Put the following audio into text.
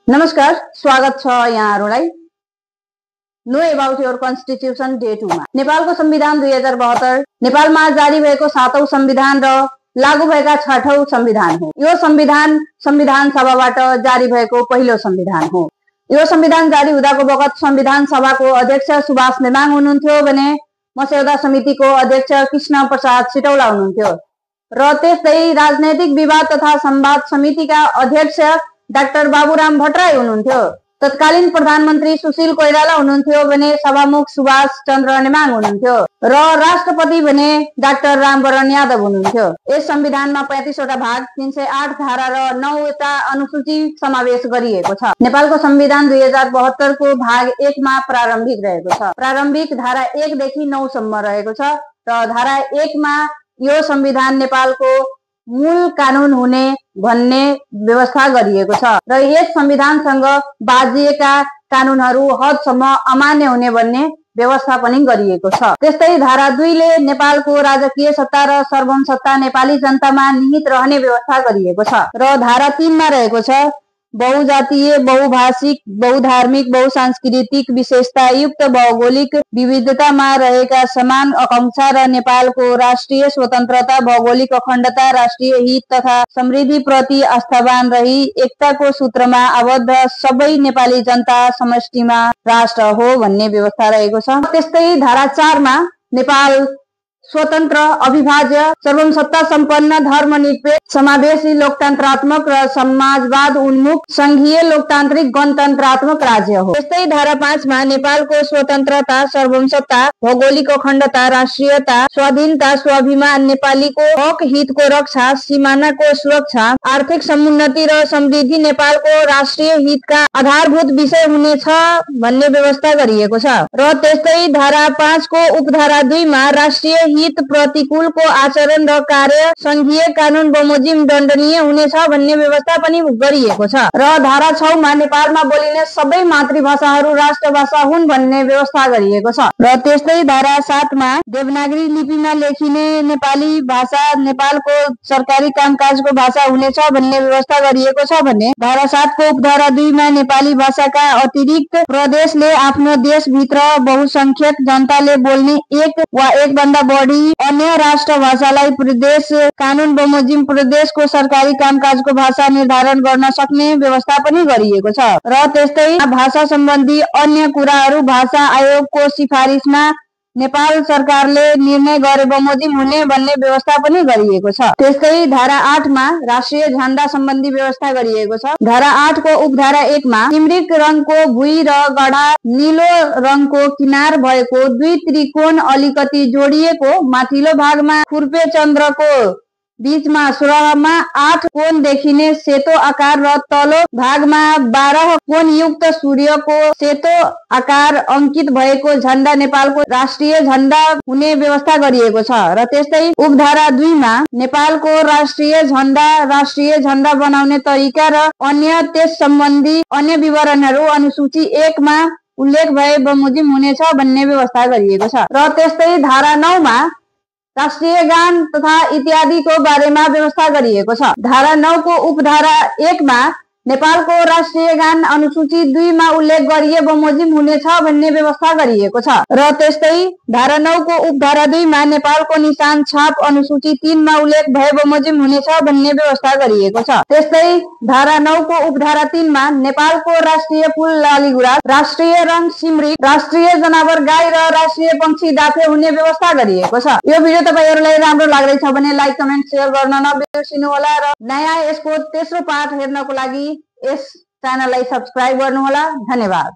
नमस्कार, स्वागत छ यहाँहरुलाई know about your constitution day 2 मा। नेपालको संविधान 2072 नेपालमा जारी भएको 7औं संविधान र लागू भएका 6औं संविधान हो। यो संविधान सभाबाट जारी भएको पहिलो संविधान हो। यो संविधान जारी हुँदाको बखत संविधान सभाको अध्यक्ष सुभाष नेमाङ हुनुहुन्थ्यो भने मस्यौदा समितिको अध्यक्ष कृष्ण प्रसाद सिटौला हुनुहुन्थ्यो र त्यस्तै राजनैतिक विवाद तथा संवाद समितिका अध्यक्ष डाक्टर बाबुराम भट्टराई हुनुहुन्थ्यो। तत्कालीन प्रधानमन्त्री सुशील कोइराला हुनुहुन्थ्यो भने सभामुख सुभाष चन्द्र नेमाङ हुनुहुन्थ्यो र राष्ट्रपति भने डाक्टर रामवरण यादव हुनुहुन्थ्यो। यस संविधानमा 35 वटा भाग, 308 धारा र 9 वटा अनुसूची समावेश गरिएको छ। नेपालको संविधान 2072 को भाग 1 मा प्रारम्भिक रहेको छ। प्रारम्भिक धारा 1 देखि 9 सम्म रहेको छ र धारा 1 मा यो संविधान नेपालको मूल कानून हुने भन्ने व्यवस्था गरिएको छ र यस संविधानसँग बाजिएका कानूनहरू हदसम्म अमान्य हुने भन्ने व्यवस्था पनि गरिएको छ। त्यस्तै धारा 2 ले नेपालको राजकीय सत्ता र सार्वभौम सत्ता नेपाली जनतामा निहित रहने व्यवस्था गरिएको छ र धारा 3 मा रहेको छ बहुजातीय, बहुभाषिक, बहुधार्मिक, बहुसांस्कृतिक विशेषता युक्त भौगोलिक विविधतामा रहेका समान आकांक्षा र नेपालको राष्ट्रिय स्वतन्त्रता, भौगोलिक अखण्डता, राष्ट्रिय हित तथा समृद्धि प्रति आस्थावान रही एकताको सूत्रमा आबद्ध सबै नेपाली जनता समष्टिमा राष्ट्र हो भन्ने व्यवस्था रहेको छ। त्यस्तै धारा 4 मा नेपाल स्वतन्त्र, अविभाज्य, सार्वभौम सत्ता सम्पन्न, धर्मनिरपेक्ष, समावेशी, लोकतन्त्रात्मक र समाजवाद उन्मुख संघीय लोकतान्त्रिक गणतन्त्रात्मक राज्य हो। त्यस्तै धारा 5 मा नेपालको स्वतन्त्रता, सार्वभौम सत्ता, भौगोलिक अखण्डता, राष्ट्रियता, स्वाधीनता, स्वाभिमान, नेपालीको हक हितको रक्षा, सीमानाको सुरक्षा, आर्थिक समुन्नति र समृद्धि नेपालको राष्ट्रिय हितका आधारभूत विषय हुनेछ भन्ने व्यवस्था गरिएको छ र त्यस्तै धारा 5 को उपधारा 2 मा राष्ट्रिय हित प्रतिकूलको आचरण र कार्य संघीय कानून बमोजिम दण्डनीय हुनेछ भन्ने व्यवस्था पनि गरिएको छ र धारा 6 मा नेपालमा बोलिने सबै मातृभाषाहरू राष्ट्रभाषा हुन् भन्ने व्यवस्था गरिएको छ र त्यस्तै धारा 7 मा देवनागरी लिपिमा लेखिने नेपाली भाषा नेपालको सरकारी कामकाजको भाषा हुनेछ भन्ने व्यवस्था गरिएको छ भने धारा 7 को उपधारा 2 मा नेपाली भाषाका अतिरिक्त प्रदेशले आफ्नो देशभित्र बहुसंख्यक जनताले बोल्ने एक वा एक भन्दा बढी अन्य राष्ट्र भाषालाई प्रदेश कानून बमोजिम प्रदेशको सरकारी कामकाजको भाषा निर्धारण गर्न सक्ने व्यवस्था पनि गरिएको छ र त्यस्तै भाषा सम्बन्धी अन्य कुराहरू भाषा आयोगको सिफारिसमा नेपाल सरकारले निर्णय गरे बमोजिम हुने भन्ने व्यवस्था पनि गरिएको छ। त्यस्तै धारा 8 मा राष्ट्रिय झण्डा सम्बन्धी व्यवस्था गरिएको छ। धारा 8 को उपधारा 1 मा सिमरिक रङको भुइँ र गढा नीलो रङको किनार भएको दुई त्रिकोण अलिकति जोडिएको माथिल्लो भागमा खुर्पे चन्द्रको बीचमा सुरुवातमा 8 कोण देखिने सेतो आकार र तल्लो भागमा 12 कोण युक्त सूर्यको सेतो आकार अंकित भएको झण्डा नेपालको राष्ट्रिय झण्डा हुने व्यवस्था गरिएको छ र त्यस्तै उपधारा 2 मा नेपालको राष्ट्रिय झण्डा बनाउने तरिका र अन्य त्यस सम्बन्धी अन्य विवरणहरू अनुसूची 1 मा उल्लेख भए बमोजिम हुनेछ भन्ने व्यवस्था गरिएको छ र त्यस्तै धारा 9 मा राष्ट्रिय गान तथा इत्यादिको बारेमा व्यवस्था गरिएको छ। धारा 9 को उपधारा 1 मा नेपालको राष्ट्रिय गान अनुसूची 2 मा उल्लेख गरिए बमोजिम हुनेछ भन्ने व्यवस्था गरिएको छ र त्यस्तै धारा 9 को उपधारा 2 मा नेपालको निशान छाप अनुसूची 3 मा उल्लेख भए बमोजिम हुनेछ भन्ने व्यवस्था गरिएको छ। त्यस्तै धारा 9 को उपधारा 3 मा नेपालको राष्ट्रिय फूल लालीगुराँस, राष्ट्रिय रंग सिमरिक, राष्ट्रिय जनावर गाई र राष्ट्रिय पंक्षी डाफे हुने व्यवस्था गरिएको छ। यो भिडियो तपाईहरुलाई राम्रो लाग्दैछ भने लाइक, कमेन्ट, शेयर गर्न नबिर्सनु होला र नयाँ यसको तेस्रो पाठ हेर्नको लागि यस च्यानललाई सब्स्क्राइब गर्नुहोला। धन्यवाद।